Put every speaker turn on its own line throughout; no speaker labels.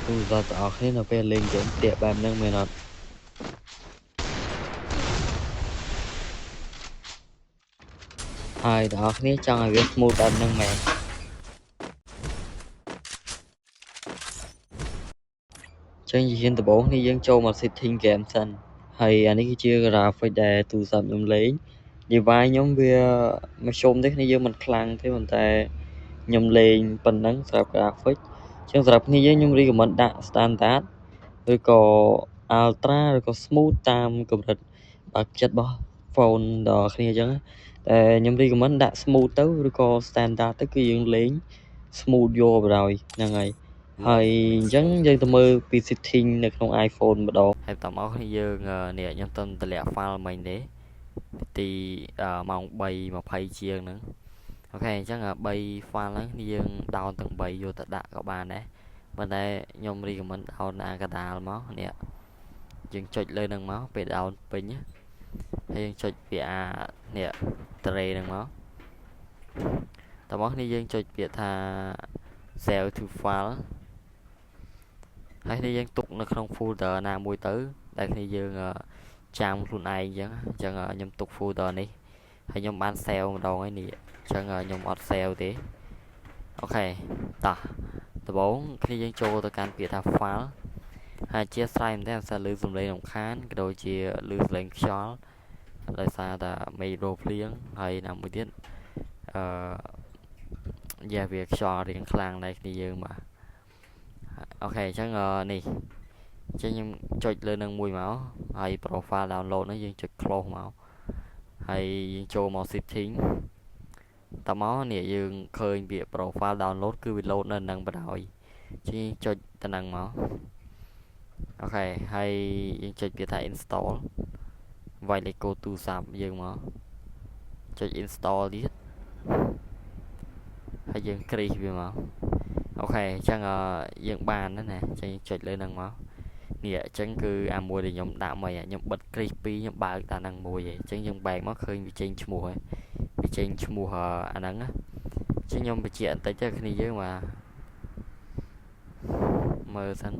ទូរស័ព្ទទាំងអស់គ្នានៅពេលលេងហ្គេមទាក់បែបហ្នឹងមែនអត់ហើយទាំងអស់គ្នាចង់ឲ្យវា smooth បែបហ្នឹងមែនចឹងជាហ៊ានដំបូងនេះយើងចូលមក setting game សិនហើយអានេះគឺជា graphic ដែលទូរស័ព្ទខ្ញុំលេង device ខ្ញុំវាមធ្យមទេគ្នាយើងមិនខ្លាំងទេប៉ុន្តែខ្ញុំលេងប៉ុណ្ណឹងសម្រាប់ graphic ចឹងសម្រាប់គ្នាយើងខ្ញុំ recommend ដាក់ standard ឬក៏ ultra ឬក៏ smooth តាមកម្រិតបើកចិត្តរបស់ phone ដល់គ្នាអញ្ចឹងតែខ្ញុំ recommend ដាក់ smooth ទៅឬក៏ standard ទៅគឺយើងលេង smooth យកបណ្ដោយហ្នឹងហើយហើយអញ្ចឹងយើងទៅមើលពី setting នៅក្នុង iPhone ម្ដងហើយបន្តមកយើងនេះខ្ញុំទៅតម្លាក់ file មិញទេទីម៉ោង3:20ជាងហ្នឹង OK អញ្ចឹង3 file ហ្នឹងយើង down ទាំង3យកទៅដាក់ក៏បានដែរប៉ុន្តែខ្ញុំ recommend down អាកដាលមកនេះយើងចុចលើនឹងមកពេល down ពេញហើយយើងចុចពីអានេះ tray ហ្នឹងមកតមកនេះយើងចុចពាក្យថា save to file ហើយនេះយើងទុកនៅក្នុង folder ណាមួយទៅដែលគ្នាយើងចាំខ្លួនឯងអញ្ចឹងអញ្ចឹងខ្ញុំទុក folder នេះហើយខ្ញុំបាន save ម្ដងហើយនេះអញ្ចឹងខ្ញុំអត់ save ទេOK តោះដំបូងគ្នាយើងចូលទៅកាន់ពាក្យថា file ហើយជាស្រ័យមែនទែនអាលឺសំឡេងរំខានក៏ដូចជាលឺសំឡេងខ្យល់ដោយសារតែមេឃរោភ្លៀងហើយណាមួយទៀតអឺយ៉ាវាខ្យល់រៀងខ្លាំងដែរគ្នាយើងបាទ OK អញ្ចឹងនេះអញ្ចឹងខ្ញុំចុចលើនឹងមួយមកហើយ profile download ហ្នឹងយើងចុច close មកហើយយើងចូលមក setting តមកនេះយើងឃើញពាក្យ profile download គឺវា load នៅនឹងបណ្ដោយជាងចុចតំណឹងមក OK ហើយយើងចុចពាក្យថា install វាយលេខកូដទូរស័ព្ទយើងមកចុច install ទៀតហើយយើងគ្រីសវាមក OK អញ្ចឹងយើងបានណាអញ្ចឹងចុចលើនឹងមកនេះអញ្ចឹងគឺអាមួយដែលខ្ញុំដាក់មកខ្ញុំបិទគ្រីស2ខ្ញុំបើកតានឹងមួយឯងអញ្ចឹងយើងបែកមកឃើញវាចេញឈ្មោះហើយវាចេញឈ្មោះអាហ្នឹងណាអញ្ចឹងខ្ញុំបញ្ជាក់បន្តិចទៅគ្នាយើងបាទមើលសិន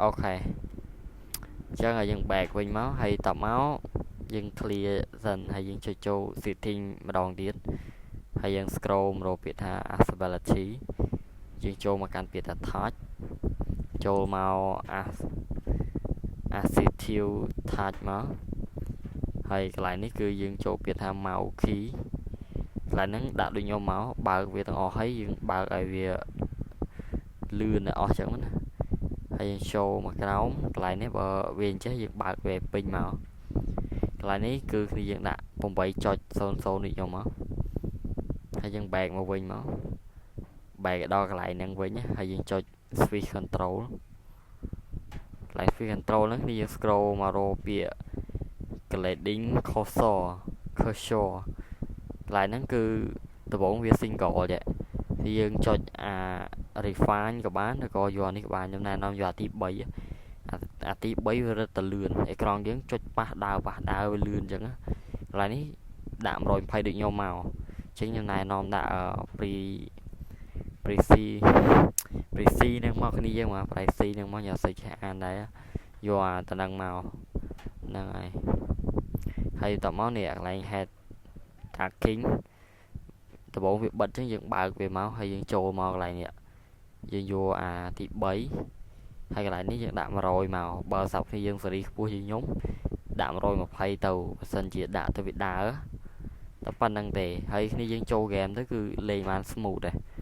OK អញ្ចឹងឲ្យយើងបែកវិញមកហើយតមកយើង clear សិនហើយយើងចុចចូល setting ម្ដងទៀតហើយយើង scroll មករកពាក្យថា accessibility យើងចូលមកកាន់ពាក្យថា touch ចូលមក assistive touch មកហើយកន្លែងនេះគឺយើងចូលពាក្យថា mouse key កន្លែងហ្នឹងដាក់ដូចខ្ញុំមកបើកវាទាំងអស់ហើយយើងបើកឲ្យវាលឿនឲ្យអស់ចឹងណាហើយយើងចូលមកក្រោមកន្លែងនេះបើវាអញ្ចេះយើងបើកវាពេញមកកន្លែងនេះគឺគ្នាយើងដាក់8.00នេះខ្ញុំមកហើយយើងបែកមកវិញមកបែកដល់កន្លែងហ្នឹងវិញហើយយើងចុច switch control កន្លែង switch control ហ្នឹងគ្នាយើង scroll មករកពាក្យ gliding cursor កន្លែងហ្នឹងគឺដំបូងវា single ទេយើងចុចអា refine ក៏បានឬក៏យកអានេះក៏បានខ្ញុំណែនាំយកអាទី3អាទី3វារឹតតែលឿនអេក្រង់យើងចុចប៉ះដើរប៉ះដើរវាលឿនអញ្ចឹងកន្លែងនេះដាក់120ដូចខ្ញុំមកអញ្ចឹងខ្ញុំណែនាំដាក់ preci នឹងមកគ្នាយើងមក preci នឹងមកខ្ញុំអត់សូវចេះអានដែរយកអាតំណឹងមកហ្នឹងហើយហើយតមកនេះកន្លែង head tracking ដំបូងវាបិទអញ្ចឹងយើងបើកវាមកហើយយើងចូលមកកន្លែងនេះយើងយកអាទី3ហើយកន្លែងនេះយើងដាក់100មកបើសាប់គ្នាយើងសេរីខ្ពស់ជាងខ្ញុំដាក់120ទៅបើសិនជាដាក់ទៅវាដើរតែប៉ុណ្្នឹងទេហើយគ្នាយើងចូលហ្គេមទៅគឺលេងបាន smooth ដែរ។